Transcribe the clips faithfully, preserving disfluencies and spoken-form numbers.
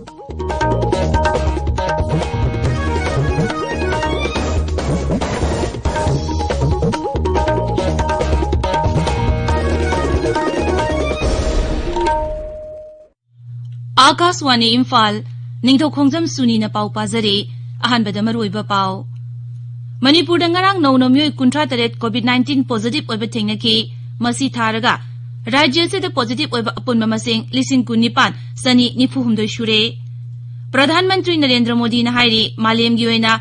ꯑꯥꯀꯥꯁꯋꯥꯅꯤ ꯏꯝꯐꯥꯜ, ꯅꯤꯡꯊꯧꯈꯣꯡꯖꯝ ꯁꯨꯅꯤꯅ ꯄꯥꯎ ꯄꯥꯖꯔꯤ꯫ ꯑꯍꯥꯟꯕꯗ ꯃꯔꯨꯑꯣꯏꯕ ꯄꯥꯎ꯫ ꯃꯅꯤꯄꯨꯔꯗ ꯉꯔꯥꯡ ꯅꯧꯅ ꯃꯤꯑꯣꯏ ꯀꯨꯟꯊ꯭ꯔꯥ ꯇꯔꯦꯠ COVID nineteen positive ꯑꯣꯏꯕ ꯊꯦꯡꯅꯈꯤ꯫ ꯃꯁꯤ ꯊꯥꯔꯒ ꯔꯥꯖ꯭ꯌ ꯑꯁꯤꯗ positive ꯑꯣꯏꯕ ꯑꯄꯨꯟꯕ ꯃꯁꯤꯡ ꯂꯤꯁꯤꯡ ꯀꯨꯟꯅꯤꯄꯥꯟ ꯆꯅꯤ ꯅꯤꯐꯨ ꯍꯨꯝꯗꯣꯏ ꯁꯨꯔꯦ꯫ ꯄ꯭ꯔꯙꯥꯟ ꯃꯟꯇ꯭ꯔꯤ ꯅꯔꯦꯟꯗ꯭ꯔ ꯃꯣꯗꯤꯅ ꯍꯥꯏꯔꯤ, ꯃꯥꯂꯦꯝꯒꯤ ꯑꯣꯏꯅ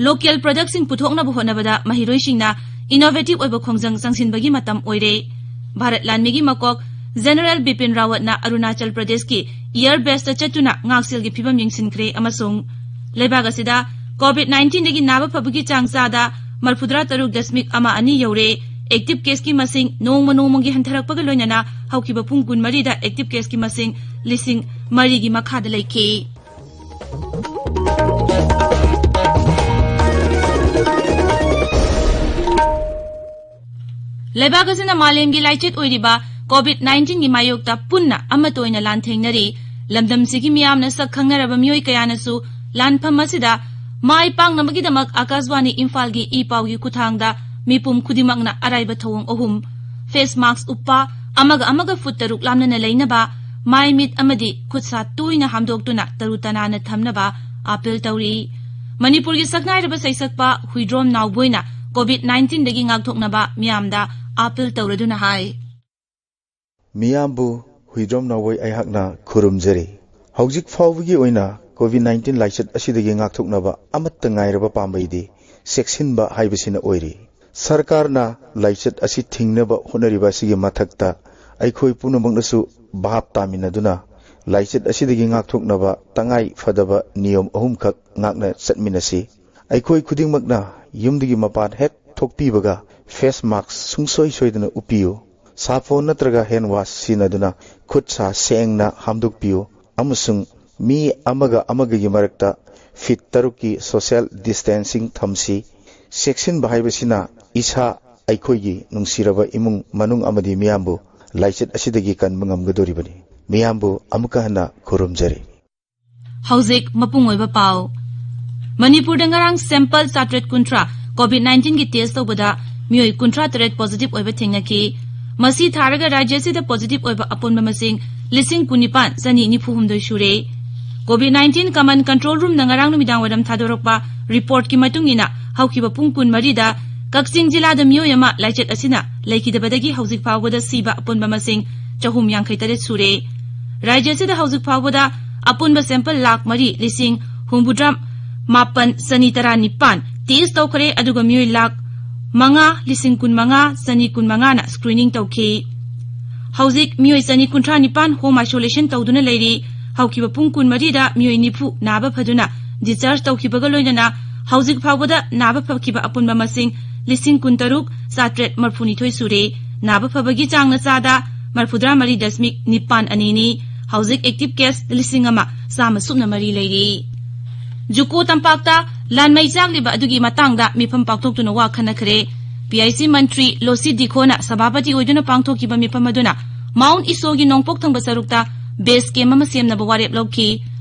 local productꯁꯤꯡ ꯄꯨꯊꯣꯛꯅꯕ ꯍꯣꯠꯅꯕꯗ ꯃꯍꯩꯔꯣꯏꯁꯤꯡꯅ innovative ꯑꯣꯏꯕ ꯈꯣꯡꯖꯪ ꯆꯪꯁꯤꯟꯕꯒꯤ ꯃꯇꯝ ꯑꯣꯏꯔꯦ꯫ ꯚꯥꯔꯠ ꯂꯥꯟꯃꯤꯒꯤ ꯃꯀꯣꯛ General ꯕꯤꯄꯤꯟ ꯔꯥꯋꯠꯅ ꯑꯔꯨꯅꯥꯆꯜ ꯄ꯭ꯔꯗꯦꯁꯀꯤ air baseꯇ ꯆꯠꯇꯨꯅ ꯉꯥꯛꯁꯦꯜꯒꯤ ꯐꯤꯕꯝ ꯌꯦꯡꯁꯤꯟꯈ꯭ꯔꯦ ꯑꯃꯁꯨꯡ ꯂꯩꯕꯥꯛ ꯑꯁꯤꯗ COVID nineteenꯗꯒꯤ ꯅꯥꯕ ꯐꯕꯒꯤ ꯆꯥꯡ ꯆꯥꯗ ꯃꯔꯐꯨꯇꯔꯥ ꯇꯔꯨꯛ ꯗꯁꯃꯤꯛ ꯑꯃ ꯑꯅꯤ ꯌꯧꯔꯦ꯫ Active caseꯀꯤ ꯃꯁꯤꯡ ꯅꯣꯡꯃ ꯅꯣꯡꯃꯒꯤ ꯍꯟꯊꯔꯛꯄꯒ ꯂꯣꯏꯅꯅ ꯍꯧꯈꯤꯕ ꯄꯨꯡ ꯀꯨꯟꯃꯔꯤꯗ active caseꯀꯤ ꯃꯁꯤꯡ ꯂꯤꯁꯤꯡ ꯃꯔꯤꯒꯤ ꯃꯈꯥꯗ ꯂꯩꯈꯤ꯫ ꯂꯩꯕꯥꯛ ꯑꯁꯤꯅ ꯃꯥꯂꯦꯝꯒꯤ ꯂꯥꯏꯆꯠ ꯑꯣꯏꯔꯤꯕ COVID nineteenꯒꯤ ꯃꯥꯌꯣꯛꯇ ꯄꯨꯟꯅ ꯑꯃꯠꯇ ꯑꯣꯏꯅ ꯂꯥꯟꯊꯦꯡꯅꯔꯤ꯫ ꯂꯝꯗꯝꯁꯤꯒꯤ ꯃꯤꯌꯥꯝꯅ ꯁꯛ ꯈꯪꯅꯔꯕ ꯃꯤꯑꯣꯏ ꯀꯌꯥꯅꯁꯨ ꯂꯥꯟꯐꯝ ꯑꯁꯤꯗ ꯃꯥꯏ ꯄꯥꯛꯅꯕꯒꯤꯗꯃꯛ ꯑꯥꯀꯥꯁꯕꯥꯅꯤ ꯏꯝꯐꯥꯜꯒꯤ ꯏ ꯄꯥꯎꯒꯤ ꯈꯨꯠꯊꯥꯡꯗ ꯃꯤꯄꯨꯝ ꯈꯨꯗꯤꯡꯃꯛꯅ ꯑꯔꯥꯏꯕ ꯊꯧꯑꯣꯡ ꯑꯍꯨꯝ: face mask ꯎꯞꯄ, ꯑꯃꯒ ꯑꯃꯒ ꯐꯨꯠ ꯇꯔꯨꯛ ꯂꯥꯞꯅꯅ ꯂꯩꯅꯕ, ꯃꯥꯏ ꯃꯤꯠ ꯑꯃꯗꯤ ꯈꯨꯠ ꯁꯥ ꯇꯣꯏꯅ ꯍꯥꯝꯗꯣꯛꯇꯨꯅ ꯇꯔꯨ ꯇꯅꯥꯟꯅ ꯊꯝꯅꯕ ꯑꯥꯄꯤꯜ ꯇꯧꯔꯤ꯫ ꯃꯅꯤꯄꯨꯔꯒꯤ ꯁꯛꯅꯥꯏꯔꯕ ꯁꯩꯁꯛꯄ ꯍꯨꯏꯗ꯭ꯔꯣꯝ ꯅꯥꯎꯕꯣꯏꯅ COVID nineteenꯗꯒꯤ ꯉꯥꯛꯊꯣꯛꯅꯕ ꯃꯤꯌꯥꯝꯗ ꯑꯥꯄꯤꯜ ꯇꯧꯔꯗꯨꯅ ꯍꯥꯏ꯫ ꯃꯤꯌꯥꯝꯕꯨ ꯍꯨꯏꯗ꯭ꯔꯣꯝ ꯅꯥꯎꯕꯣꯏ ꯑꯩꯍꯥꯛꯅ ꯈꯨꯔꯨꯝꯖꯔꯤ꯫ ꯍꯧꯖꯤꯛ ꯐꯥꯎꯕꯒꯤ ꯑꯣꯏꯅ COVID nineteen ꯂꯥꯏꯆꯠ ꯑꯁꯤꯗꯒꯤ ꯉꯥꯛꯊꯣꯛꯅꯕ ꯑꯃꯠꯇ ꯉꯥꯏꯔꯕ ꯄꯥꯝꯕꯩꯗꯤ ꯆꯦꯛꯁꯤꯟꯕ ꯍꯥꯏꯕꯁꯤꯅ ꯑꯣꯏꯔꯤ꯫ ꯁꯔꯀꯥꯔꯅ ꯂꯥꯏꯆꯠ ꯑꯁꯤ ꯊꯤꯡꯅꯕ ꯍꯣꯠꯅꯔꯤꯕ ꯑꯁꯤꯒꯤ ꯃꯊꯛꯇ ꯑꯩꯈꯣꯏ ꯄꯨꯝꯅꯃꯛꯅꯁꯨ ꯚꯥꯞ ꯇꯥꯃꯤꯟꯅꯗꯨꯅ ꯂꯥꯏꯆꯠ ꯑꯁꯤꯗꯒꯤ ꯉꯥꯛꯊꯣꯛꯅꯕ ꯇꯉꯥꯏ ꯐꯗꯕ ꯅꯤꯌꯣꯝ ꯑꯍꯨꯝꯈꯛ ꯉꯥꯛꯅ ꯆꯠꯃꯤꯟꯅꯁꯤ꯫ ꯑꯩꯈꯣꯏ ꯈꯨꯗꯤꯡꯃꯛꯅ ꯌꯨꯝꯗꯒꯤ ꯃꯄꯥꯟ ꯍꯦꯛ ꯊꯣꯛꯄꯤꯕꯒ face mask ꯁꯨꯡꯁꯣꯏ ꯁꯣꯏꯗꯅ ꯎꯞꯄꯤꯌꯨ꯫ ꯁꯥꯄꯣꯟ ꯅꯠꯇ꯭ꯔꯒ hand wash ꯁꯤꯖꯤꯟꯅꯗꯨꯅ ꯈꯨꯠ ꯁꯥ ꯁꯦꯡꯅ ꯍꯥꯝꯗꯣꯛꯄꯤꯌꯨ ꯑꯃꯁꯨꯡ ꯃꯤ ꯑꯃꯒ ꯑꯃꯒꯒꯤ ꯃꯔꯛꯇ feet ꯇꯔꯨꯛꯀꯤ social distancing ꯊꯝꯁꯤ꯫ ꯆꯦꯛꯁꯤꯟꯕ ꯍꯥꯏꯕꯁꯤꯅ ꯏꯁꯥ, ꯑꯩꯈꯣꯏꯒꯤ ꯅꯨꯡꯁꯤꯔꯕ ꯏꯃꯨꯡ ꯃꯅꯨꯡ ꯑꯃꯗꯤ ꯃꯤꯌꯥꯝꯕꯨ ꯂꯥꯏꯆꯠ ꯑꯁꯤꯗꯒꯤ ꯀꯟꯕ ꯉꯝꯒꯗꯧꯔꯤꯕꯅꯤ꯫ ꯃꯤꯌꯥꯝꯕꯨ ꯑꯃꯨꯛꯀ ꯍꯟꯅ ꯈꯨꯔꯨꯝꯖꯔꯤ꯫ ꯍꯧꯖꯤꯛ ꯃꯄꯨꯡ ꯑꯣꯏꯕ ꯄꯥꯎ꯫ ꯃꯅꯤꯄꯨꯔꯗ ꯉꯔꯥꯡ sample ꯆꯥꯇ꯭ꯔꯦꯠ ꯀꯨꯟꯊ꯭ꯔꯥ COVID nineteen ꯒꯤ test ꯇꯧꯕꯗ ꯃꯤꯑꯣꯏ ꯀꯨꯟꯊ꯭ꯔꯥ ꯇꯔꯦꯠ positive ꯑꯣꯏꯕ ꯊꯦꯡꯅꯈꯤ꯫ ꯃꯁꯤ ꯊꯥꯔꯒ ꯔꯥꯖ꯭ꯌ ꯑꯁꯤꯗ positive ꯑꯣꯏꯕ ꯑꯄꯨꯟꯕ ꯃꯁꯤꯡ ꯂꯤꯁꯤꯡ ꯀꯨꯟꯅꯤꯄꯥꯟ ꯆꯅꯤ ꯅꯤꯐꯨ ꯍꯨꯝꯗꯣꯏ ꯁꯨꯔꯦ꯫ COVID nineteen common control room ꯅ ꯉꯔꯥꯡ ꯅꯨꯃꯤꯗꯥꯡ ꯋꯥꯏꯔꯝ ꯊꯥꯗꯣꯔꯛꯄ report ꯀꯤ ꯃꯇꯨꯡ ꯏꯟꯅ, ꯍꯧꯈꯤꯕ ꯄꯨꯡ ꯀꯨꯟꯃꯔꯤꯗ ꯀꯛꯆꯤꯡ ꯖꯤꯂꯥꯗ ꯃꯤꯑꯣꯏ ꯑꯃ ꯂꯥꯏꯆꯠ ꯑꯁꯤꯅ ꯂꯩꯈꯤꯗꯕꯗꯒꯤ ꯍꯧꯖꯤꯛ ꯐꯥꯎꯕꯗ ꯁꯤꯕ ꯑꯄꯨꯟꯕ ꯃꯁꯤꯡ ꯆꯍꯨꯝ ꯌꯥꯡꯈꯩ ꯇꯔꯦꯠ ꯁꯨꯔꯦ꯫ ꯔꯥꯖ꯭ꯌ ꯑꯁꯤꯗ ꯍꯧꯖꯤꯛ ꯐꯥꯎꯕꯗ ꯑꯄꯨꯟꯕ sample ꯂꯥꯈ ꯃꯔꯤ ꯂꯤꯁꯤꯡ ꯍꯨꯝꯐꯨꯇꯔꯥ ꯃꯥꯄꯟ ꯆꯅꯤ ꯇꯔꯥꯅꯤꯄꯥꯟ test ꯇꯧꯈ꯭ꯔꯦ, ꯑꯗꯨꯒ ꯃꯤꯑꯣꯏ ꯂꯥꯈ ꯃꯉꯥ ꯂꯤꯁꯤꯡ ꯀꯨꯟꯃꯉꯥ ꯆꯅꯤ ꯀꯨꯟꯃꯉꯥꯅ screening ꯇꯧꯈꯤ꯫ ꯍꯧꯖꯤꯛ ꯃꯤꯑꯣꯏ ꯆꯅꯤ ꯀꯨꯟꯊ꯭ꯔꯥ ꯅꯤꯄꯥꯟ home isolation ꯇꯧꯗꯨꯅ ꯂꯩꯔꯤ꯫ ꯍꯧꯈꯤꯕ ꯄꯨꯡ ꯀꯨꯟꯃꯔꯤꯗ ꯃꯤꯑꯣꯏ ꯅꯤꯐꯨ ꯅꯥꯕ ꯐꯗꯨꯅ discharge ꯇꯧꯈꯤꯕꯒ ꯂꯣꯏꯅꯅ ꯍꯧꯖꯤꯛ ꯐꯥꯎꯕꯗ ꯅꯥꯕ ꯐꯈꯤꯕ ꯑꯄꯨꯟꯕ ꯃꯁꯤꯡ ꯂꯤꯁꯤꯡ ꯀꯨꯟꯇꯔꯨꯛ ꯆꯥꯇ꯭ꯔꯦꯠ ꯃꯔꯐꯨꯅꯤꯊꯣꯏ ꯁꯨꯔꯦ꯫ ꯅꯥꯕ ꯐꯕꯒꯤ ꯆꯥꯡꯅ ꯆꯥꯗ ꯃꯔꯐꯨꯇꯔꯥ ꯃꯔꯤ ꯗꯁꯃꯤꯛ ꯅꯤꯄꯥꯟ ꯑꯅꯤꯅꯤ꯫ ꯍꯧꯖꯤꯛ active case ꯂꯤꯁꯤꯡ ꯑꯃ ꯆꯥꯝꯃ ꯁꯨꯞꯅ ꯃꯔꯤ ꯂꯩꯔꯤ꯫ ꯖꯨꯀꯣ ꯇꯝꯄꯥꯛꯇ ꯂꯥꯟꯃꯩ ꯆꯥꯛꯂꯤꯕ ꯑꯗꯨꯒꯤ ꯃꯇꯥꯡꯗ ꯃꯤꯐꯝ ꯄꯥꯡꯊꯣꯛꯇꯨꯅ ꯋꯥ ꯈꯟꯅꯈ꯭ꯔꯦ꯫ PIC ꯃꯟꯇ꯭ꯔꯤ ꯂꯣꯁꯤ ꯗꯤꯈꯣꯅ ꯁꯚꯥꯄꯇꯤ ꯑꯣꯏꯗꯨꯅ ꯄꯥꯡꯊꯣꯛꯈꯤꯕ ꯃꯤꯐꯝ ꯑꯗꯨꯅ ꯃꯥꯎꯟ ꯏꯁꯣꯒꯤ ꯅꯣꯡꯄꯣꯛ ꯊꯪꯕ ꯁꯔꯨꯛꯇ base camp ꯑꯃ ꯁꯦꯝꯅꯕ ꯋꯥꯔꯦꯞ ꯂꯧꯈꯤ꯫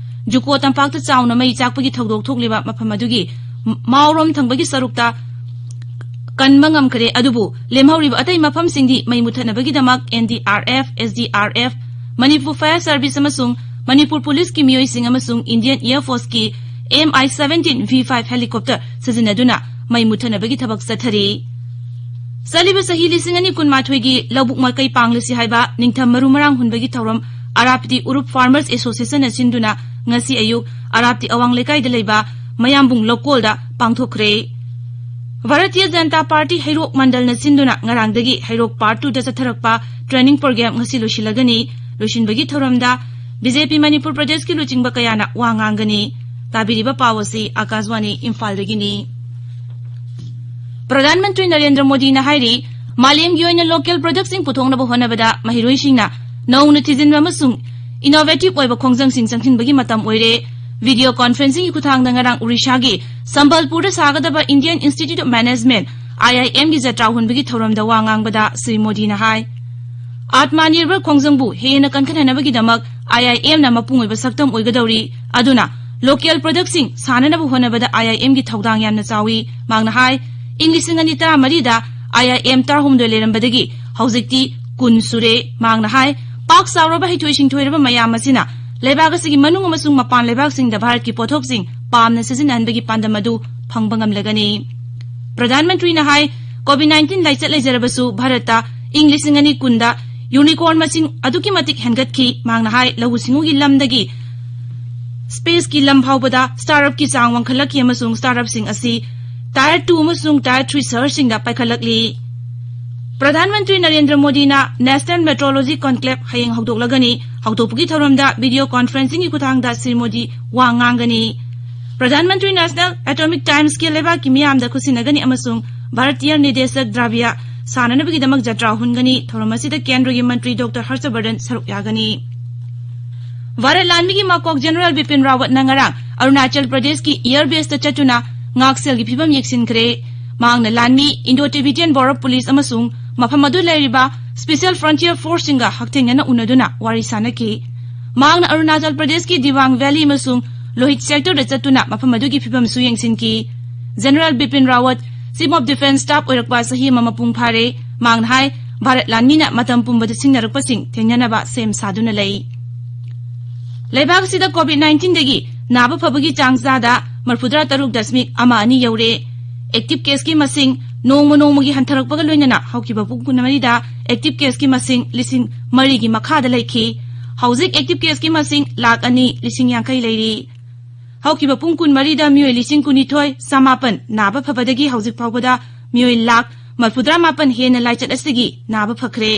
ꯖꯨꯀꯣ ꯇꯝꯄꯥꯛꯇ ꯆꯥꯎꯅ ꯃꯩ ꯆꯥꯛꯄꯒꯤ ꯊꯧꯗꯣꯛ ꯊꯣꯛꯂꯤꯕ ꯃꯐꯝ ꯑꯗꯨꯒꯤ ꯃꯥꯎꯔꯣꯝ ꯊꯪꯕꯒꯤ ꯁꯔꯨꯛꯇ ꯀꯟꯕ ꯉꯝꯈ꯭ꯔꯦ, ꯑꯗꯨꯕꯨ ꯂꯦꯝꯍꯧꯔꯤꯕ ꯑꯇꯩ ꯃꯐꯝꯁꯤꯡꯗꯤ ꯃꯩ ꯃꯨꯊꯠꯅꯕꯒꯤꯗꯃꯛ NDRF, SDRF, Manipur Fire Service ꯑꯃꯁꯨꯡ ꯃꯅꯤꯄꯨꯔ ꯄꯨꯂꯤꯁꯀꯤ ꯃꯤꯑꯣꯏꯁꯤꯡ ꯑꯃꯁꯨꯡ Indian Air Force ꯀꯤ MI seventeen V five helicopter ꯁꯤꯖꯤꯟꯅꯗꯨꯅ ꯃꯩ ꯃꯨꯊꯠꯅꯕꯒꯤ ꯊꯕꯛ ꯆꯠꯊꯔꯤ꯫ ꯆꯠꯂꯤꯕ ꯆꯍꯤ ꯂꯤꯁꯤꯡ ꯑꯅꯤ ꯀꯨꯟꯃꯥꯊꯣꯏꯒꯤ ꯂꯧꯕꯨꯛ ꯃꯥꯏꯀꯩ ꯄꯥꯡꯂꯁꯤ ꯍꯥꯏꯕ ꯅꯤꯡꯊꯝ ꯃꯔꯨ ꯃꯔꯥꯡ ꯍꯨꯟꯕꯒꯤ ꯊꯧꯔꯝ ꯑꯔꯥꯞꯇꯤ ꯎꯔꯨꯞ Farmers Association ꯅ ꯁꯤꯟꯗꯨꯅ ꯉꯁꯤ ꯑꯌꯨꯛ ꯑꯔꯥꯞꯇꯤ ꯑꯋꯥꯡ ꯂꯩꯀꯥꯏꯗ ꯂꯩꯕ ꯃꯌꯥꯝꯕꯨꯡ ꯂꯧꯀꯣꯜꯗ ꯄꯥꯡꯊꯣꯛꯈ꯭ꯔꯦ꯫ ꯚꯥꯔꯇꯤꯌ ꯖꯅꯇꯥ ꯄꯥꯔꯇꯤ ꯍꯩꯔꯣꯛ ꯃꯟꯗꯜꯅ ꯁꯤꯟꯗꯨꯅ ꯉꯔꯥꯡꯗꯒꯤ ꯍꯩꯔꯣꯛ part two ꯗ ꯆꯠꯊꯔꯛꯄ training program ꯉꯁꯤ ꯂꯣꯏꯁꯤꯜꯂꯒꯅꯤ꯫ ꯂꯣꯏꯁꯤꯟꯕꯒꯤ ꯊꯧꯔꯝꯗ BJP ꯃꯅꯤꯄꯨꯔ ꯄ꯭ꯔꯗꯦꯁꯀꯤ ꯂꯨꯆꯤꯡꯕ ꯀꯌꯥꯅ ꯋꯥ ꯉꯥꯡꯒꯅꯤ꯫ ꯇꯥꯕꯤꯔꯤꯕ ꯄꯥꯎ ꯑꯁꯤ ꯑꯥꯀꯥꯁꯕꯥꯅꯤ ꯏꯝꯐꯥꯜꯗꯒꯤꯅꯤ꯫ ꯄ꯭ꯔꯙꯥꯟ ꯃꯟꯇ꯭ꯔꯤ ꯅꯔꯦꯟꯗ꯭ꯔ ꯃꯣꯗꯤꯅ ꯍꯥꯏꯔꯤ, ꯃꯥꯂꯦꯝꯒꯤ ꯑꯣꯏꯅ local product ꯁꯤꯡ ꯄꯨꯊꯣꯛꯅꯕ ꯍꯣꯠꯅꯕꯗ ꯃꯍꯩꯔꯣꯏꯁꯤꯡꯅ ꯅꯧꯅ ꯊꯤꯖꯤꯟꯕ ꯑꯃꯁꯨꯡ innovative ꯑꯣꯏꯕ ꯈꯣꯡꯖꯪꯁꯤꯡ ꯆꯪꯁꯤꯟꯕꯒꯤ ꯃꯇꯝ ꯑꯣꯏꯔꯦ꯫ Video conferencing ꯒꯤ ꯈꯨꯠꯊꯥꯡꯗ ꯉꯔꯥꯡ ꯑꯣꯔꯤꯁꯥꯒꯤ ꯁꯝꯕꯜꯄꯨꯔꯗ ꯁꯥꯒꯗꯕ Indian Institute of Management, IIM ꯒꯤ ꯖꯇ꯭ꯔꯥ ꯍꯨꯟꯕꯒꯤ ꯊꯧꯔꯝꯗ ꯋꯥ ꯉꯥꯡꯕꯗ ꯁ꯭ꯔꯤ ꯃꯣꯗꯤꯅ ꯍꯥꯏ, ꯑꯥꯠꯃꯅꯤꯔꯚꯔ ꯈꯣꯡꯖꯪꯕꯨ ꯍꯦꯟꯅ ꯀꯟꯈꯠꯍꯟꯅꯕꯒꯤꯗꯃꯛ ꯑꯥꯏ ꯑꯥꯏ ꯑꯦꯝꯅ ꯃꯄꯨꯡ ꯑꯣꯏꯕ ꯁꯛꯇꯝ ꯑꯣꯏꯒꯗꯧꯔꯤ꯫ ꯑꯗꯨꯅ local productꯁꯤꯡ ꯁꯥꯟꯅꯅꯕ ꯍꯣꯠꯅꯕꯗ ꯑꯥꯏ ꯑꯥꯏ ꯑꯦꯝꯒꯤ ꯊꯧꯗꯥꯡ ꯌꯥꯝꯅ ꯆꯥꯎꯏ꯫ ꯃꯍꯥꯛꯅ ꯍꯥꯏ, ꯏꯪ ꯂꯤꯁꯤꯡ ꯑꯅꯤ ꯇꯔꯥꯃꯔꯤꯗ ꯑꯥꯏ ꯑꯥꯏ ꯑꯦꯝ ꯇꯔꯥꯍꯨꯝꯗꯣꯏ ꯂꯩꯔꯝꯕꯗꯒꯤ ꯍꯧꯖꯤꯛꯇꯤ ꯀꯨꯟ ꯁꯨꯔꯦ꯫ ꯃꯍꯥꯛꯅ ꯍꯥꯏ, ꯄꯥꯛ ꯆꯥꯎꯔꯕ ꯍꯩꯊꯣꯏ ꯁꯤꯡꯊꯣꯏꯔꯕ ꯃꯌꯥꯝ ꯑꯁꯤꯅ ꯂꯩꯕꯥꯛ ꯑꯁꯤꯒꯤ ꯃꯅꯨꯡ ꯑꯃꯁꯨꯡ ꯃꯄꯥꯟ ꯂꯩꯕꯥꯛꯁꯤꯡꯗ ꯚꯥꯔꯠꯀꯤ ꯄꯣꯠꯊꯣꯛꯁꯤꯡ ꯄꯥꯝꯅ ꯁꯤꯖꯤꯟꯅꯍꯟꯕꯒꯤ ꯄꯥꯟꯗꯝ ꯑꯗꯨ ꯐꯪꯕ ꯉꯝꯂꯒꯅꯤ꯫ ꯄ꯭ꯔꯙꯥꯟ ꯃꯟꯇ꯭ꯔꯤꯅ ꯍꯥꯏ, COVID nineteen ꯂꯥꯏꯆꯠ ꯂꯩꯖꯔꯕꯁꯨ ꯚꯥꯔꯠꯇ ꯏꯪ ꯂꯤꯁꯤꯡ ꯑꯅꯤ ꯀꯨꯟꯗ unicorn ꯃꯁꯤꯡ ꯑꯗꯨꯛꯀꯤ ꯃꯇꯤꯛ ꯍꯦꯟꯒꯠꯈꯤ꯫ ꯃꯍꯥꯛꯅ ꯍꯥꯏ, ꯂꯧꯎ ꯁꯤꯡꯎꯒꯤ ꯂꯝꯗꯒꯤ spaceꯀꯤ ꯂꯝ ꯐꯥꯎꯕꯗ startupꯀꯤ ꯆꯥꯡ ꯋꯥꯡꯈꯠꯂꯛꯈꯤ ꯑꯃꯁꯨꯡ startupꯁꯤꯡ ꯑꯁꯤ Tier two ꯑꯃꯁꯨꯡ Tier three ꯁꯍꯔꯁꯤꯡꯗ ꯄꯥꯏꯈꯠꯂꯛꯂꯤ꯫ ꯄ꯭ꯔꯙꯥꯟ ꯃꯟꯇ꯭ꯔꯤ ꯅꯔꯦꯟꯗ꯭ꯔ ꯃꯣꯗꯤꯅ National Meteorology Conclave ꯍꯌꯦꯡ ꯍꯧꯗꯣꯛꯂꯒꯅꯤ꯫ ꯍꯧꯗꯣꯛꯄꯒꯤ ꯊꯧꯔꯝꯗ video conferencingꯒꯤ ꯈꯨꯠꯊꯥꯡꯗ ꯁ꯭ꯔꯤ ꯃꯣꯗꯤ ꯋꯥ ꯉꯥꯡꯒꯅꯤ꯫ Pradhan Mantri National Atomic Time Scale ꯂꯩꯕꯥꯛꯀꯤ ꯃꯤꯌꯥꯝꯗ ꯈꯨꯠꯁꯤꯟꯅꯒꯅꯤ ꯑꯃꯁꯨꯡ ꯚꯥꯔꯇꯤꯌ ꯅꯤꯔꯗꯦꯁꯛ ꯗ꯭ꯔꯕ꯭ꯌ ꯁꯥꯟꯅꯅꯕꯒꯤꯗꯃꯛ ꯖꯇ꯭ꯔꯥ ꯍꯨꯟꯒꯅꯤ꯫ ꯊꯧꯔꯝ ꯑꯁꯤꯗ ꯀꯦꯟꯗ꯭ꯔꯒꯤ ꯃꯟꯇ꯭ꯔꯤ ꯗꯣꯛꯇꯔ ꯍꯔꯁ ꯕꯔꯙꯟ ꯁꯔꯨꯛ ꯌꯥꯒꯅꯤ꯫ ꯚꯥꯔꯠ ꯂꯥꯟꯃꯤꯒꯤ ꯃꯀꯣꯛ ꯖꯦꯅꯔꯦꯜ ꯕꯤꯄꯤꯟ ꯔꯥꯋꯠꯅ ꯉꯔꯥꯡ ꯑꯔꯨꯅꯥꯆꯜ ꯄ꯭ꯔꯗꯦꯁꯀꯤ air baseꯇ ꯆꯠꯇꯨꯅ ꯉꯥꯛꯁꯦꯜꯒꯤ ꯐꯤꯕꯝ ꯌꯦꯡꯁꯤꯟꯈ꯭ꯔꯦ꯫ ꯃꯍꯥꯛꯅ ꯂꯥꯟꯃꯤ Indo Tibetan Border Police ꯑꯃꯁꯨꯡ ꯃꯐꯝ ꯑꯗꯨ ꯂꯩꯔꯤꯕ Special Frontier Forceꯁꯤꯡꯒ ꯍꯛꯊꯦꯡꯅꯅ ꯎꯅꯗꯨꯅ ꯋꯥꯔꯤ ꯁꯥꯅꯈꯤ꯫ ꯃꯍꯥꯛꯅ ꯑꯔꯨꯅꯥꯆꯜ ꯄ꯭ꯔꯗꯦꯁꯀꯤ ꯗꯤꯕꯥꯡ Valley ꯑꯃꯁꯨꯡ ꯂꯣꯍꯤꯠ sectorꯗ ꯆꯠꯇꯨꯅ ꯃꯐꯝ ꯑꯗꯨꯒꯤ ꯐꯤꯕꯝꯁꯨ ꯌꯦꯡꯁꯤꯟꯈꯤ꯫ General Bipin Rawat Chief of Defence Staff ꯑꯣꯏꯔꯛꯄ ꯆꯍꯤ ꯑꯃ ꯃꯄꯨꯡ ꯐꯥꯔꯦ꯫ ꯃꯍꯥꯛꯅ ꯍꯥꯏ, ꯚꯥꯔꯠ ꯂꯥꯟꯃꯤꯅ ꯃꯇꯝ ꯄꯨꯝꯕꯗ ꯁꯤꯡꯅꯔꯛꯄꯁꯤꯡ ꯊꯦꯡꯅꯅꯕ ꯁꯦꯝ ꯁꯥꯗꯨꯅ ꯂꯩ꯫ ꯂꯩꯕꯥꯛ ꯑꯁꯤꯗ COVID nineteenꯗꯒꯤ ꯅꯥꯕ ꯐꯕꯒꯤ ꯆꯥꯡ ꯆꯥꯗ ꯃꯔꯐꯨꯇꯔꯥ ꯇꯔꯨꯛ ꯗꯁꯃꯤꯛ ꯑꯃ ꯑꯅꯤ ꯌꯧꯔꯦ꯫ Active caseꯀꯤ ꯃꯁꯤꯡ ꯅꯣꯡꯃ ꯅꯣꯡꯃꯒꯤ ꯍꯟꯊꯔꯛꯄꯒ ꯂꯣꯏꯅꯅ ꯍꯧꯈꯤꯕ ꯄꯨꯡ ꯀꯨꯟꯃꯔꯤꯗ active caseꯀꯤ ꯃꯁꯤꯡ ꯂꯤꯁꯤꯡ ꯃꯔꯤꯒꯤ ꯃꯈꯥꯗ ꯂꯩꯈꯤ꯫ ꯍꯧꯖꯤꯛ active caseꯀꯤ ꯃꯁꯤꯡ ꯂꯥꯈ ꯑꯅꯤ ꯂꯤꯁꯤꯡ ꯌꯥꯡꯈꯩ ꯂꯩꯔꯤ꯫ ꯍꯧꯈꯤꯕ ꯄꯨꯡ ꯀꯨꯟꯃꯔꯤꯗ ꯃꯤꯑꯣꯏ ꯂꯤꯁꯤꯡ ꯀꯨꯟꯅꯤꯊꯣꯏ ꯆꯃꯥꯄꯟ ꯅꯥꯕ ꯐꯕꯗꯒꯤ ꯍꯧꯖꯤꯛ ꯐꯥꯎꯕꯗ ꯃꯤꯑꯣꯏ ꯂꯥꯈ ꯃꯔꯐꯨꯇꯔꯥ ꯃꯥꯄꯟ ꯍꯦꯟꯅ ꯂꯥꯏꯆꯠ ꯑꯁꯤꯒꯤ ꯅꯥꯕ ꯐꯈ꯭ꯔꯦ꯫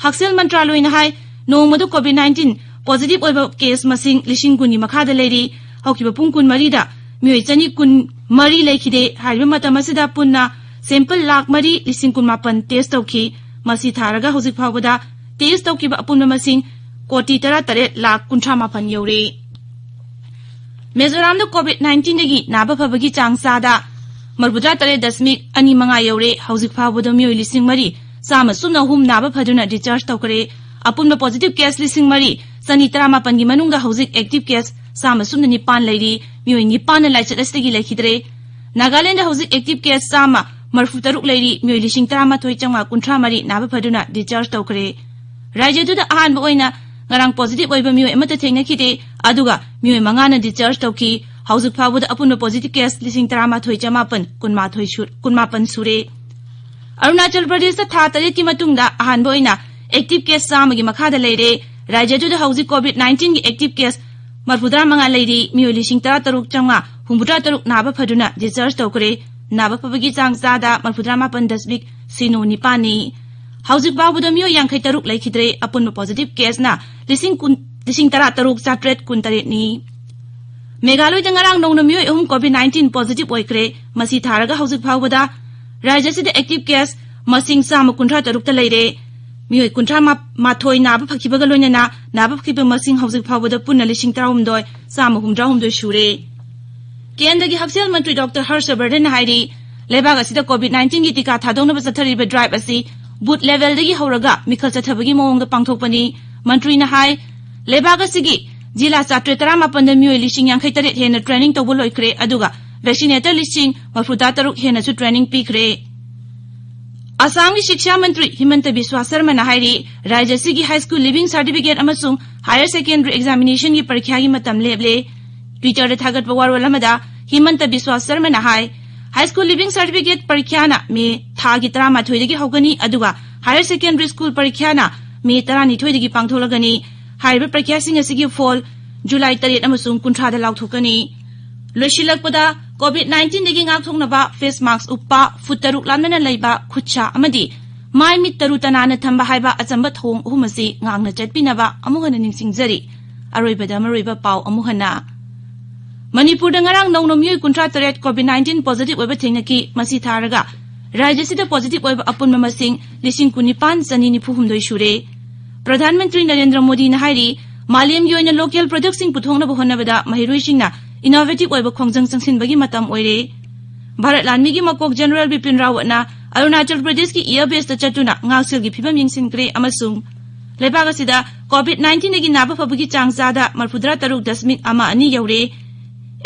ꯍꯛꯁꯦꯜ ꯃꯟꯇ꯭ꯔꯥꯂꯣꯏꯅ ꯍꯥꯏ, ꯅꯣꯡꯃꯗ COVID nineteen positive ꯑꯣꯏꯕ case ꯃꯁꯤꯡ ꯂꯤꯁꯤꯡ ꯀꯨꯟꯒꯤ ꯃꯈꯥꯗ ꯂꯩꯔꯤ꯫ ꯍꯧꯈꯤꯕ ꯄꯨꯡ ꯀꯨꯟꯃꯔꯤꯗ ꯃꯤꯑꯣꯏ ꯆꯅꯤ ꯀꯨꯟ ꯃꯔꯤ ꯂꯩꯈꯤꯗꯦ꯫ ꯍꯥꯏꯔꯤꯕ ꯃꯇꯝ ꯑꯁꯤꯗ ꯄꯨꯟꯅ sample ꯂꯥꯈ ꯃꯔꯤ ꯂꯤꯁꯤꯡ ꯀꯨꯟꯃꯥꯄꯟ test ꯇꯧꯈꯤ꯫ ꯃꯁꯤ ꯊꯥꯔꯒ ꯍꯧꯖꯤꯛ ꯐꯥꯎꯕꯗ test ꯇꯧꯈꯤꯕ ꯑꯄꯨꯟꯕ ꯃꯁꯤꯡ ꯀꯣꯇꯤ ꯇꯔꯥꯇꯔꯦꯠ ꯂꯥꯈ ꯀꯨꯟꯊ꯭ꯔꯥ ꯃꯥꯄꯟ ꯌꯧꯔꯦ꯫ ꯃꯤꯖꯣꯔꯥꯝꯗ COVID nineteenꯗꯒꯤ ꯅꯥꯕ ꯐꯕꯒꯤ ꯆꯥꯡ ꯆꯥꯗ ꯃꯔꯐꯨꯇꯔꯥ ꯇꯔꯦꯠ ꯗꯁꯃꯤꯛ ꯑꯅꯤ ꯃꯉꯥ ꯌꯧꯔꯦ꯫ ꯍꯧꯖꯤꯛ ꯐꯥꯎꯕꯗ ꯃꯤꯑꯣꯏ ꯂꯤꯁꯤꯡ ꯃꯔꯤ ꯆꯥꯝꯃ ꯁꯨꯞꯅ ꯑꯍꯨꯝ ꯅꯥꯕ ꯐꯗꯨꯅ discharge ꯇꯧꯈ꯭ꯔꯦ꯫ ꯑꯄꯨꯟꯕ positive case ꯂꯤꯁꯤꯡ ꯃꯔꯤ ꯆꯅꯤ ꯇꯔꯥꯃꯥꯄꯟꯒꯤ ꯃꯅꯨꯡꯗ ꯍꯧꯖꯤꯛ active case ꯆꯥꯝꯃ ꯁꯨꯞꯅ ꯅꯤꯄꯥꯟ ꯂꯩꯔꯤ, ꯃꯤꯑꯣꯏ ꯅꯤꯄꯥꯟꯅ ꯂꯥꯏꯆꯠ ꯑꯁꯤꯗꯒꯤ ꯂꯩꯈꯤꯗ꯭ꯔꯦ꯫ ꯅꯥꯒꯥꯂꯦꯟꯗ ꯍꯧꯖꯤꯛ active case ꯆꯥꯝꯃ ꯃꯔꯤꯐꯨ ꯇꯔꯨꯛ ꯂꯩꯔꯤ, ꯃꯤꯑꯣꯏ ꯂꯤꯁꯤꯡ ꯇꯔꯥꯃꯥꯊꯣꯏ ꯆꯥꯝꯃꯉꯥ ꯀꯨꯟꯊ꯭ꯔꯥ ꯃꯔꯤ ꯅꯥꯕ ꯐꯗꯨꯅ discharge ꯇꯧꯈ꯭ꯔꯦ꯫ ꯔꯥꯖ꯭ꯌꯗꯨꯗ ꯑꯍꯥꯟꯕ ꯑꯣꯏꯅ ꯉꯔꯥꯡ positive ꯑꯣꯏꯕ ꯃꯤꯑꯣꯏ ꯑꯃꯠꯇ ꯊꯦꯡꯅꯈꯤꯗꯦ, ꯑꯗꯨꯒ ꯃꯤꯑꯣꯏ ꯃꯉꯥꯅ discharge ꯇꯧꯈꯤ꯫ ꯍꯧꯖꯤꯛ ꯐꯥꯎꯕꯗ ꯑꯄꯨꯟꯕ positive case ꯂꯤꯁꯤꯡ ꯇꯔꯥꯃꯥꯊꯣꯏ ꯆꯥꯃꯥꯄꯟ ꯀꯨꯟꯃꯥꯊꯣꯏ ꯁꯨ-, ꯀꯨꯟꯃꯥꯄꯟ ꯁꯨꯔꯦ꯫ ꯑꯔꯨꯅꯥꯆꯜ ꯄ꯭ꯔꯗꯦꯁꯇ ꯊꯥ ꯇꯔꯦꯠꯀꯤ ꯃꯇꯨꯡꯗ ꯑꯍꯥꯟꯕ ꯑꯣꯏꯅ active case ꯆꯥꯝꯃꯒꯤ ꯃꯈꯥꯗ ꯂꯩꯔꯦ꯫ ꯔꯥꯖ꯭ꯌꯗꯨꯗ ꯍꯧꯖꯤꯛ COVID nineteenꯒꯤ active case ꯃꯔꯤꯐꯨꯇꯔꯥ ꯃꯉꯥ ꯂꯩꯔꯤ, ꯃꯤꯑꯣꯏ ꯂꯤꯁꯤꯡ ꯇꯔꯥ ꯇꯔꯨꯛ ꯆꯥꯝꯃꯉꯥ ꯍꯨꯝꯐꯨꯇꯔꯥ ꯇꯔꯨꯛ ꯅꯥꯕ ꯐꯗꯨꯅ discharge ꯇꯧꯈ꯭ꯔꯦ꯫ ꯅꯥꯕ ꯐꯕꯒꯤ ꯆꯥꯡ ꯆꯥꯗ ꯃꯔꯤꯐꯨꯇꯔꯥ ꯃꯥꯄꯟ ꯗꯁꯃꯤꯛ ꯁꯤꯅꯣ ꯅꯤꯄꯥꯟꯅꯤ꯫ ꯍꯧꯖꯤꯛ ꯐꯥꯎꯕꯗ ꯃꯤꯑꯣꯏ ꯌꯥꯡꯈꯩ ꯇꯔꯨꯛ ꯂꯩꯈꯤꯗ꯭ꯔꯦ꯫ ꯑꯄꯨꯟꯕ positive caseꯅ ꯂꯤꯁꯤꯡ ꯀꯨꯟ, ꯂꯤꯁꯤꯡ ꯇꯔꯥ ꯇꯔꯨꯛ ꯆꯥꯇ꯭ꯔꯦꯠ ꯀꯨꯟ ꯇꯔꯦꯠꯅꯤ꯫ ꯃꯦꯘꯥꯂꯣꯏꯗ ꯉꯔꯥꯡ ꯅꯧꯅ ꯃꯤꯑꯣꯏ ꯑꯍꯨꯝ COVID nineteen positive ꯑꯣꯏꯈ꯭ꯔꯦ꯫ ꯃꯁꯤ ꯊꯥꯔꯒ ꯍꯧꯖꯤꯛ ꯐꯥꯎꯕꯗ ꯔꯥꯖ꯭ꯌ ꯑꯁꯤꯗ active case ꯃꯁꯤꯡ ꯆꯥꯝꯃ ꯀꯨꯟꯊ꯭ꯔꯥ ꯇꯔꯨꯛꯇ ꯂꯩꯔꯦ꯫ ꯃꯤꯑꯣꯏ ꯀꯨꯟꯊ꯭ꯔꯥ ꯃꯥꯊꯣꯏ ꯅꯥꯕ ꯐꯈꯤꯕꯒ ꯂꯣꯏꯅꯅ ꯅꯥꯕ ꯐꯈꯤꯕ ꯃꯁꯤꯡ ꯍꯧꯖꯤꯛ ꯐꯥꯎꯕꯗ ꯄꯨꯟꯅ ꯂꯤꯁꯤꯡ ꯇꯔꯥꯍꯨꯝꯗꯣꯏ ꯆꯥꯝꯃ ꯍꯨꯝꯗ꯭ꯔꯥ ꯍꯨꯝꯗꯣꯏ ꯁꯨꯔꯦ꯫ ꯀꯦꯟꯗ꯭ꯔꯒꯤ ꯍꯛꯁꯦꯜ ꯃꯟꯇ꯭ꯔꯤ ꯗꯣꯛꯇꯔ ꯍꯔꯁ ꯕꯔꯙꯟꯅ ꯍꯥꯏꯔꯤ, ꯂꯩꯕꯥꯛ ꯑꯁꯤꯗ COVID nineteenꯒꯤ ꯇꯤꯀꯥ ꯊꯥꯗꯣꯛꯅꯕ ꯆꯠꯊꯔꯤꯕ drive ꯑꯁꯤ booth levelꯗꯒꯤ ꯍꯧꯔꯒ ꯃꯤꯈꯜ ꯆꯠꯊꯕꯒꯤ ꯃꯑꯣꯡꯗ ꯄꯥꯡꯊꯣꯛꯄꯅꯤ꯫ ꯃꯟꯇ꯭ꯔꯤꯅ ꯍꯥꯏ, ꯂꯩꯕꯥꯛ ꯑꯁꯤꯒꯤ ꯖꯤꯂꯥ ꯆꯥꯇ꯭ꯔꯦꯠ ꯇꯔꯥꯃꯥꯄꯟꯗ ꯃꯤꯑꯣꯏ ꯂꯤꯁꯤꯡ ꯌꯥꯡꯈꯩ ꯇꯔꯦꯠ ꯍꯦꯟꯅ training ꯇꯧꯕ ꯂꯣꯏꯈ꯭ꯔꯦ, ꯑꯗꯨꯒ vaccinator ꯂꯤꯁꯤꯡ ꯃꯔꯤꯐꯨꯇꯔꯥ ꯇꯔꯨꯛ ꯍꯦꯟꯅꯁꯨ training ꯄꯤꯈ꯭ꯔꯦ꯫ ꯑꯁꯥꯝꯒꯤ ꯁꯤꯛꯁꯥ ꯃꯟꯇ꯭ꯔꯤ ꯍꯤꯃꯟꯇ ꯕꯤꯁ꯭ꯋꯥ ꯁꯔꯃꯅ ꯍꯥꯏꯔꯤ, ꯔꯥꯖ꯭ꯌ ꯑꯁꯤꯒꯤ high school leaving certificate ꯑꯃꯁꯨꯡ higher secondary examinationꯒꯤ ꯄꯔꯤꯈ꯭ꯌꯥꯒꯤ ꯃꯇꯝ ꯂꯦꯞꯂꯦ꯫ Twitterꯗ ꯊꯥꯒꯠꯄ ꯋꯥꯔꯣꯜ ꯑꯃꯗ ꯍꯤꯃꯟꯇ ꯕꯤꯁ꯭ꯋꯥ ꯁꯔꯃꯅ ꯍꯥꯏ, high school leaving certificate ꯄꯔꯤꯈ꯭ꯌꯥꯅ ꯃꯦ ꯊꯥꯒꯤ ꯇꯔꯥꯃꯥꯊꯣꯏꯗꯒꯤ ꯍꯧꯒꯅꯤ, ꯑꯗꯨꯒ higher secondary school ꯄꯔꯤꯈ꯭ꯌꯥꯅ ꯃꯦ ꯇꯔꯥꯅꯤꯊꯣꯏꯗꯒꯤ ꯄꯥꯡꯊꯣꯛꯂꯒꯅꯤ꯫ ꯍꯥꯏꯔꯤꯕ ꯄꯔꯤꯈ꯭ꯌꯥꯁꯤꯡ ꯑꯁꯤꯒꯤ ꯐꯣꯜ ꯖꯨꯂꯥꯏ ꯇꯔꯦꯠ ꯑꯃꯁꯨꯡ ꯀꯨꯟꯊ꯭ꯔꯥꯗ ꯂꯥꯎꯊꯣꯛꯀꯅꯤ꯫ ꯂꯣꯏꯁꯤꯜꯂꯛꯄꯗ, COVID nineteenꯗꯒꯤ ꯉꯥꯛꯊꯣꯛꯅꯕ face mask ꯎꯞꯄ, ꯐꯨꯠ ꯇꯔꯨꯛ ꯂꯥꯞꯅꯅ ꯂꯩꯕ, ꯈꯨꯠꯁꯥ ꯑꯃꯗꯤ ꯃꯥꯏ ꯃꯤꯠ ꯇꯔꯨ ꯇꯅꯥꯟꯅ ꯊꯝꯕ ꯍꯥꯏꯕ ꯑꯆꯝꯕ ꯊꯧꯑꯣꯡ ꯑꯍꯨꯝ ꯑꯁꯤ ꯉꯥꯛꯅ ꯆꯠꯄꯤꯅꯕ ꯑꯃꯨꯛ ꯍꯟꯅ ꯅꯤꯡꯁꯤꯡꯖꯔꯤ꯫ ꯑꯔꯣꯏꯕꯗ ꯃꯔꯨꯑꯣꯏꯕ ꯄꯥꯎ ꯑꯃꯨꯛ ꯍꯟꯅ꯫ ꯃꯅꯤꯄꯨꯔꯗ ꯉꯔꯥꯡ ꯅꯧꯅ ꯃꯤꯑꯣꯏ ꯀꯨꯟꯊ꯭ꯔꯥ ꯇꯔꯦꯠ COVID nineteen positive ꯑꯣꯏꯕ ꯊꯦꯡꯅꯈꯤ꯫ ꯃꯁꯤ ꯊꯥꯔꯒ ꯔꯥꯖ꯭ꯌ ꯑꯁꯤꯗ positive ꯑꯣꯏꯕ ꯑꯄꯨꯟꯕ ꯃꯁꯤꯡ ꯂꯤꯁꯤꯡ ꯀꯨꯟꯅꯤꯄꯥꯟ ꯆꯅꯤ ꯅꯤꯐꯨ ꯍꯨꯝꯗꯣꯏ ꯁꯨꯔꯦ꯫ ꯄ꯭ꯔꯙꯥꯟ ꯃꯟꯇ꯭ꯔꯤ ꯅꯔꯦꯟꯗ꯭ꯔ ꯃꯣꯗꯤꯅ ꯍꯥꯏꯔꯤ, ꯃꯥꯂꯦꯝꯒꯤ ꯑꯣꯏꯅ local productꯁꯤꯡ ꯄꯨꯊꯣꯛꯅꯕ ꯍꯣꯠꯅꯕꯗ ꯃꯍꯩꯔꯣꯏꯁꯤꯡꯅ innovative ꯑꯣꯏꯕ ꯈꯣꯡꯖꯪ ꯆꯪꯁꯤꯟꯕꯒꯤ ꯃꯇꯝ ꯑꯣꯏꯔꯦ꯫ ꯚꯥꯔꯠ ꯂꯥꯟꯃꯤꯒꯤ ꯃꯀꯣꯛ General ꯕꯤꯄꯤꯟ ꯔꯥꯋꯠꯅ ꯑꯔꯨꯅꯥꯆꯜ ꯄ꯭ꯔꯗꯦꯁꯀꯤ air baseꯇ ꯆꯠꯇꯨꯅ ꯉꯥꯛꯁꯦꯜꯒꯤ ꯐꯤꯕꯝ ꯌꯦꯡꯁꯤꯟꯈ꯭ꯔꯦ ꯑꯃꯁꯨꯡ ꯂꯩꯕꯥꯛ ꯑꯁꯤꯗ COVID nineteenꯗꯒꯤ ꯅꯥꯕ ꯐꯕꯒꯤ ꯆꯥꯡ ꯆꯥꯗ ꯃꯔꯐꯨꯇꯔꯥ ꯇꯔꯨꯛ ꯗꯁꯃꯤꯛ ꯑꯃ ꯑꯅꯤ ꯌꯧꯔꯦ꯫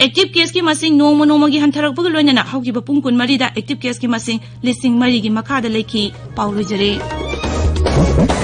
Active caseꯀꯤ ꯃꯁꯤꯡ ꯅꯣꯡꯃ ꯅꯣꯡꯃꯒꯤ ꯍꯟꯊꯔꯛꯄꯒ ꯂꯣꯏꯅꯅ ꯍꯧꯈꯤꯕ ꯄꯨꯡ ꯀꯨꯟꯃꯔꯤꯗ active caseꯀꯤ ꯃꯁꯤꯡ ꯂꯤꯁꯤꯡ ꯃꯔꯤꯒꯤ ꯃꯈꯥꯗ ꯂꯩꯈꯤ꯫ ꯄꯥꯎ ꯂꯣꯏꯖꯔꯦ꯫